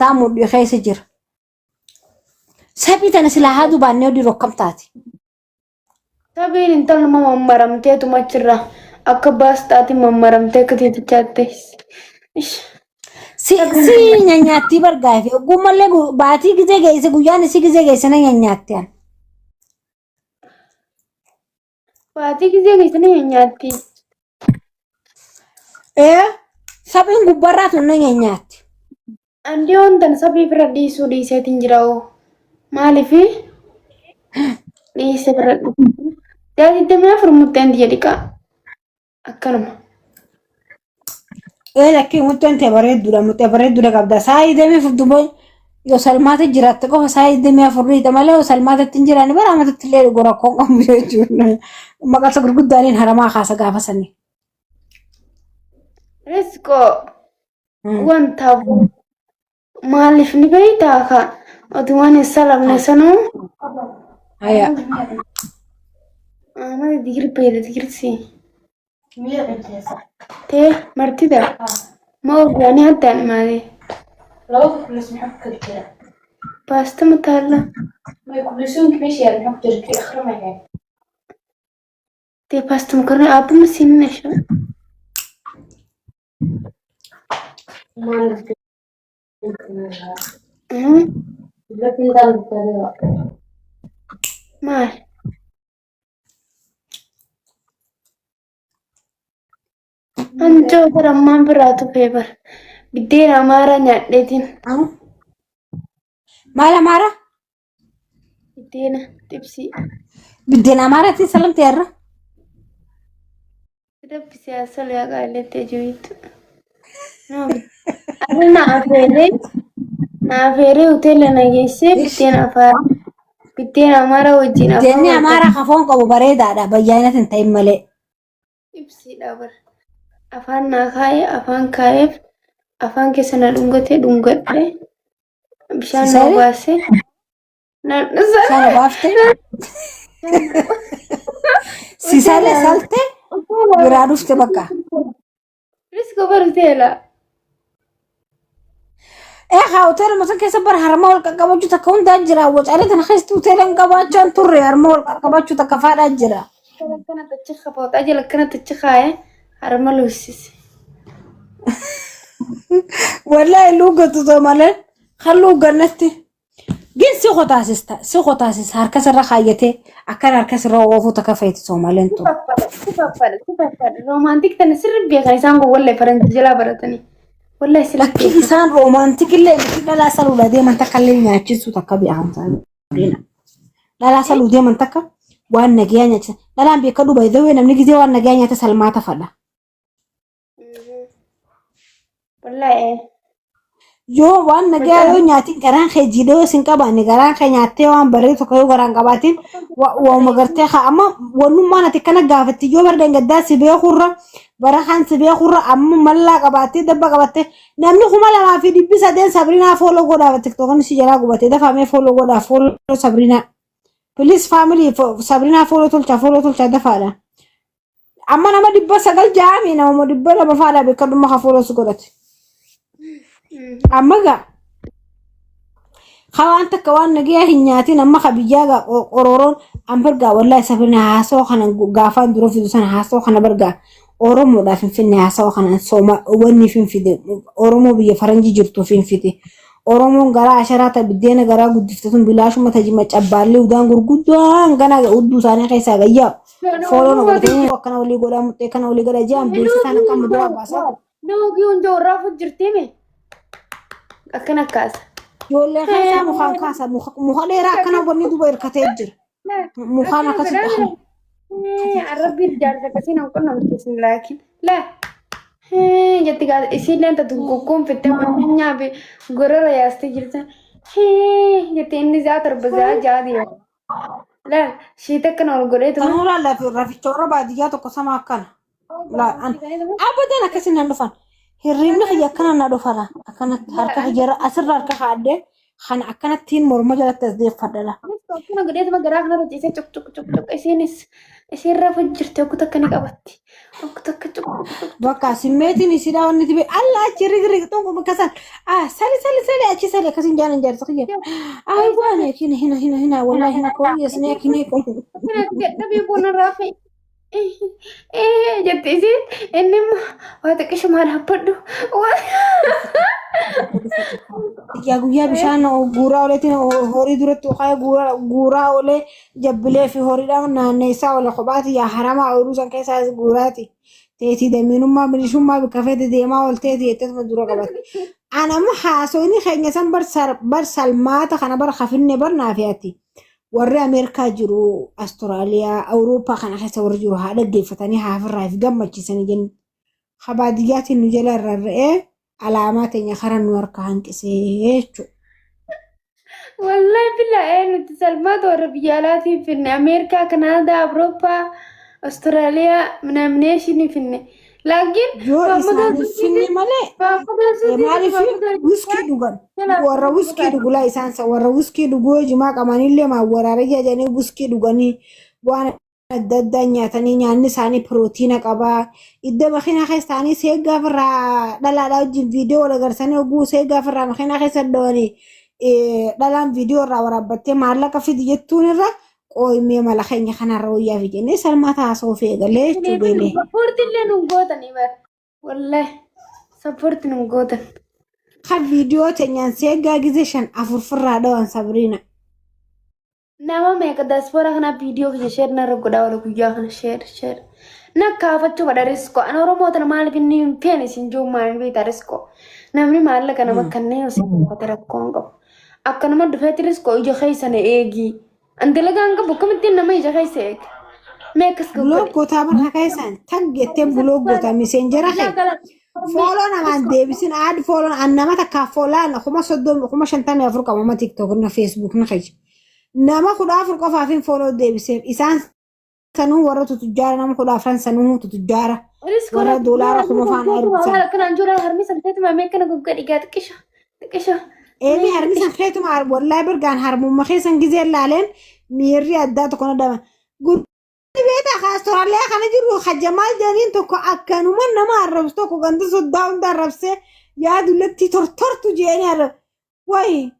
Taa mudhii keessa jira. Saphii tana silaa haaduu baannee odii rokkam taati. Sabiin intaluma mammaramteetuma achirra akka baastaatti mammaramtee akka teetichaatti. Ish. Si si nyaanyaattii bargaafi ogummallee baatii gizee geesse guyyaan isii gizee geesse na nyaanyaatti an. Baatii gizee geesse na nyaanyaatti. Ee saphiin gubbarraa tun na nyaanyaatti. Andii wantan saphii bira dhiisuu dhiiseetiin jira hoo. Maaliif dhiise bira dhiisuu. Yaa 24 murteen tiyya dhiqaa. Akkanuma. Ee lakkii muxxeen tee bareedduudha muxxee bareedduudha qabda saa idemii fudduba yoo salmaata jiraatte qofa saa idemii afurriidha malee yoo salmaatatti hin jiraanne bara amatatti illee dhugu rakkoon qabu jechuudha. Maqasa gurguddaaniin haramaa kaasa gaafa sanii. Riskoo wanta maaliif ni beektaa ka otumaan hin salamne sanuu Haya. Amada digir beela digirsi. Tee martida ma ogaani haddaan imaaday. Baasta ma taalla. Tee baasta makaroni aabba ma siinin esha. Maal? Anjoo bara ammaan biraa tufee bara. Biddeen amaaraa nyaadheetiin. Maal amaara? Biddeena xibsii. Biddeen amaaraatiin salamtee irra. Rabbi siyaasa yaa qaaleetti ajuuyitu. Arri na afeeree na afeeree hoteela na geessee biddeen afaan biddeen amaaraa wajjin afaan Biddeenni wal amaaraa kafoon qabu bareedaadha. Bayyaanatti hin ta'in malee. Ibsiidha bar. Afaan naa kaa'ee afaan kaa'eef afaan keessa na dhungatee dhungadhe bishaan na Sisare? obaasee na Bishaan obaafte. Sisale salte biraa dhufte bakka. Risko bar hoteela. Ee haa hoteeluma san keessa bara harma wal qaqqabachuu takka hundaa jira. Wacaalee tana keessatti hoteela hin qabaachaa hin turre harma wal qaqqabachuu takka faadhaa jira. Akkana tachi fooxaa jala akkana tachi kaa'ee harma luussise. Wallaahi luuggatu too malee kan luuggannatti. Gin si qotaasista si qotaasisa harka sirra kaayyatee akkan harka sirra oofuu takka feeti Soomaleen tun. Si faffadha, si faffadha. Roomaantik tana sirri beekan isaan kun wallahi faranjii jalaa baratanii. Wallahi sirri Lakki beekan. isaan roomaantik illee miti dhalaa saluudha deeman takka illee nyaachisuu takka beekan isaanii. Dhalaa saluu deeman takka waan nagayaa nyaachisa. Dhalaan beekadhu by the way namni gizee waan nagayaa nyaate salmaata fadha. Wallahi. Yoo waan nagayaa yoo nyaatiin garaan kee jiidhee yoo sin qabaanne garaan kee nyaattee waan bareedu tokko yoo garaan qabaatiin waanuma gartee haa amma wannummaan ati kana gaafatti yoo bara dangaddaa si beekurra bara kaan si beekurra amma mallaa qabaattee dabba qabattee namni 2800 Sabrinaa fooloo godhaa tiktookonni si jalaa gubatee dafaamee fooloo godhaa fooloo Sabrinaa. Please family Sabrinaa fooloo tolchaa fooloo tolchaa dafaadha. Amma nama 900 jaami nama 200 faadha beekadhumma ka fooloo si godhate. Amma gaa ka waan takka waan nagayaa hin nyaatin amma ka biyyaa gaa qorooroon an bargaa wallahi Sabrina haasawaa kana gaafaan dura fidu sana haasawaa kana bargaa Oromoodhaaf hin finne haasawaa kana sooma wanni hin fide Oromoo biyya faranjii jirtuuf hin fide Oromoon garaa asharaa ta biddeena garaa guddifte tun bilaashuma tajima cabbaallee udaan gurguddaan gana hudduu isaanii keessaa gayyaa fooloo na godhatanii akkana walii godhaa muxxee kana walii godhaa ji'aan beeksisaan akka amma duraa baasaa. Nama hunda warraa fuut jirti mee? Akkana kaasa. Ijoollee keessaa mukaan kaasa muka dheeraa akkana wanni duuba hirkatee jira. Mukaan akkasitti. Arrabbiin jaarsa akkasii nama qunnamsiisin laakiin. Laa. Jetti gaa isiin leenta gugguunfittee waan nyaabe gorora yaastee jirta. Jetti inni zaa 7 zaa 6 deema. Laal shiita akkana ol godheetuma. Tanuu laal lafi raficha warra baadiyyaa tokko sama akkana. Laal an abadan akkasiin nan dhufan. Hirribni kiyya akkana na dhufara. Akkanatti harka kiyyarra asirra harka kaadhee kana akkanattiin morma jalatti as deeffadha. Akkana godheetuma garaa kanarra ciisee cuk cuk cuk cuk isiinis isiin rafu jirti okku takka ni qabatti. Okku takka cuk cuk cuk. Bakka simmeetiin isiidhaa wanni tibe alla achi rig rig tokko bakka san ah sali sali sali achi sali akkasin jaalan jaarsa kiyya. Ay waan hina hina hina hina wallahi hina koo yasnee kinee koo. Akkana gadhabii buna raafee. Ee jette isiin inni immoo waa xiqqishumaa dhaabbadhu. Guyyaa guyyaa bishaan guuraa ooleetiin horii duratti uqaa guuraa oolee jabbilee fi horiidhaan naanneessaa oole kophaati yaa haramaa ooluu san keessaa guuraati. Teetii damiinummaa bilishummaa bikka feete deemaa oolteeti jetteetuma dura qabate. An amma haasoyni keenya san bar salmaata kana bar hafinne bar naafi ati. Warri Ameerikaa jiru, Asturaaliyaa, Awurooppaa kana keessa warri jiru haa dhaggeeffatanii haa ofirraa if gammachiisanii jennu. Ha baadiyyaatiin nu jala rarra'ee alaamaa teenya kara nu harka hanqisee jechuudha. Wallahi billahi nuti salmaata warra biyya alaatiin finne Ameerikaa, Kanaadaa, Awurooppaa, Austraaliyaa minaaminee finne. Laakiin Yoo isaaniif finne malee maaliif wiskii dhugan warra wiskii dhugulaa isaan sa warra wiskii dhuguu jimaa qabanillee maawwaraara jedhanii wiskii dhuganii waan adda addaa nyaatanii nyaanni isaanii pirootiina qabaa. Iddoo makiinaa keessa taa'anii seeggaa ofirraa dhalaadhaa wajjin viidiyoo wal agarsiisanii oguu seeggaa ofirraa makiinaa keessa dhawanii dhalaan viidiyoo irraa waraabbattee maallaqa fidi jettuun irra qooymee mala keenya kanarra wayyaa fi jennee salmaa taasoo fi eegalee jechuu beelee. Sappoorti illee nun gootanii bara. Wallahi sappoorti nun gootan. Kan viidiyoo teenyaan seeggaa gizee 5 4 firraa dhawan Sabriina. Nama meeqa diaspora kana viidiyoo kiyya share narra godhaa oola guyyaa kana share share. Na kaafachuu fadha riskoo. Ani Oromoo tana maaliif inni hin feene isin jiru maaliif beektaa riskoo. Namni maallaqa nama kanneen osoo gaafate rakkoo hin qabu. Akkanuma dhufeeti riskoo ija keessa na eegi. An dalagaa hin qabu akkamittiin nama ija keessa eega. Mee akkas Buloog gaggodhe. gootaa barra keessaan tag jettee buloog gootaa miseenjera kee. Fooloo namaan deebisin aad fooloon an nama takkaaf foolaan 30,000 54,000 qaba amma tiktok na facebook na kayya. Nama 14 qofaaf hin fooloo deebiseef isaan sanuu warra tutujjaara nama 14 sanuu tutujjaara warra doolaara kuma faana ergisan. Akkanaan jiru harmi san keetuma mee akkana goggodhi gaa xiqqisho xiqqisho. Eemi harmi san keetuma wallahi birgaan harmumma keessan gizee laaleen miirri addaa tokko na dhama. Gurri beektaa ka Austraaliyaa kana jiru ka Jamaal jedhaniin tokko akkanuma nama arrabsu tokko ganda soddaa hunda arrabsee yaa dullattii tortortu jedhanii arrabsu. Wayi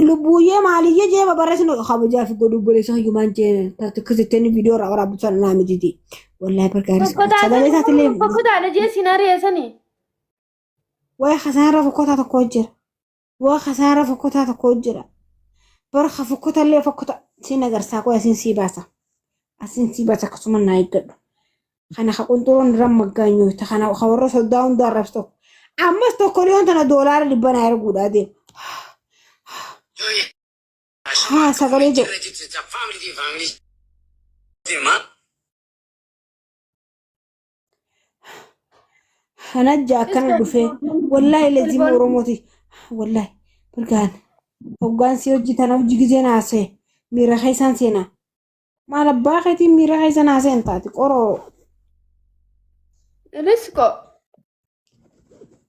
lubbuuyyee maaliyyee jee babarreessinu kabajaa fi godhu obboleessa hayyumaan jee takkisittee viidiyoo irraa waraabbitu sana naa mititi. Wallahi bargaaris sagalee isaatillee Fokkotaadha jee siin ari'eessanii. wayi kasaarra fokkotaa tokko jira. Waa kasaarra fokkotaa tokko jira. Bara ka fokkotallee fokkota siin agarsaa koo asiin sii baasa. Asiin sii baasa akkasuma naa eeggadhu. Kana ka qunxuroon irra maggaanyoo ta kana ka warra soddaa hunda arrabsu tokko. Ammas tokko dhiyoon tana $100 naa erguudhaa deema. Haa sagalee jedhu. Hanajja akkana dhufee wallaahi lezima Oromooti wallaahi birgaan hoggaan si hojii tana hojii gizee naasee miira keessaan seenaa maal abbaa keetiin miira keessa naasee hin taate qoroo Risko.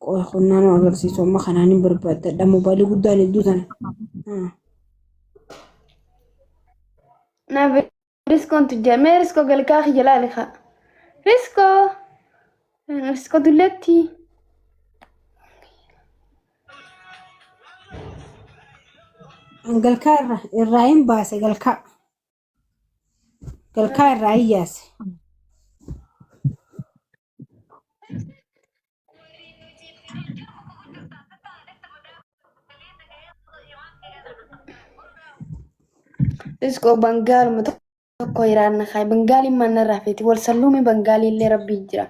qoy qonnaa nu agarsiisu amma kanaan hin barbaaddadha mobaayilii guddaan hedduu tana. Na riskoon tujjaa mee risko galkaa kiyya laali kaa. Risko. Risko dullatti. An galkaa irraa hin baase galkaa. Galkaa irraa hin yaase. Risko bangaaluma tokko iraan na kaaye. Bangaaliin maal narraa feeti? Wal salluumi bangaalii illee rabbii jira.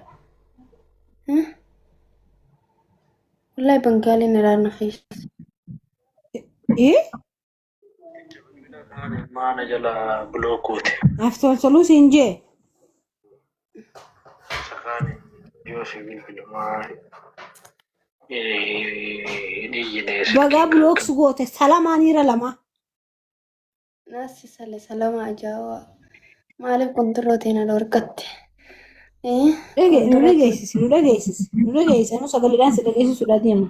Wallahi bangaaliin iraan na keessa. Eh? Maana jala block goote. Naaf toltoluu siin jee. Sakaan yoo si bilbilumaa hin iyyine Bagaa silkiin bulooks goote salamaan hira lama. Nasi sale salama ajaa'ibaa. Maaliif qunxurroo ta'e na dhorkatte? Dhage nu dhageessisi nu dhageessisi nu dhageessisi nu sagaleedhaan si dhageessisuudha deema.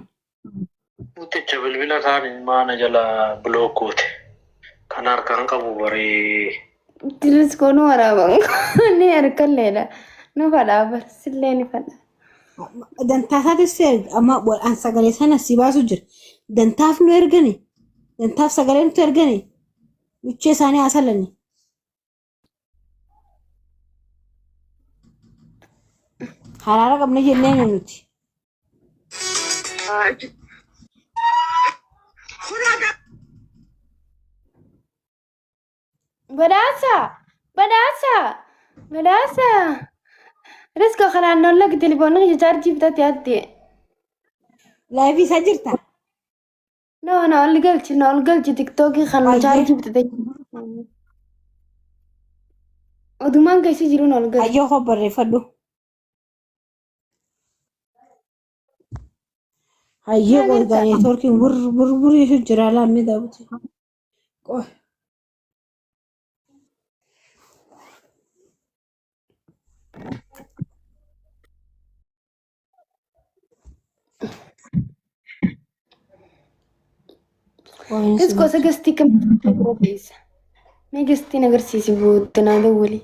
Muticha bilbila kaan maana jala block goote. Ana harkaan qabu baree. Tiris koonu waraaban ni harkalleedha. Nu fadhaa bar sillee ni fadha. Dantaa isaatis si erga amma an sagalee sana si baasu jira. Dantaaf nu ergani. Dantaaf sagalee nutti ergani. Luchee isaanii haasalani. Haraara qabna jennee nuti. Badhaasa! Badhaasa! Badhaasa! Riska kanaan nolla telefoonni kiyya chaarjii bitate hatte. Laayivii isaa jirta? No, na ol galchi, na ol galchi tiktookii kan Baay'ee. chaarjii bitate. Odumaan keessa jiru na ol galchi. Hayyoo koo barreeffadhu. Hayyee Na qoy galcha. gaa neetwoorkiin wur wur wur jira laamni daawwiti. Qoy. Qoy Risko sagastii kam bira keessa. Mee gastiin agarsiisi booddee naa dawwali.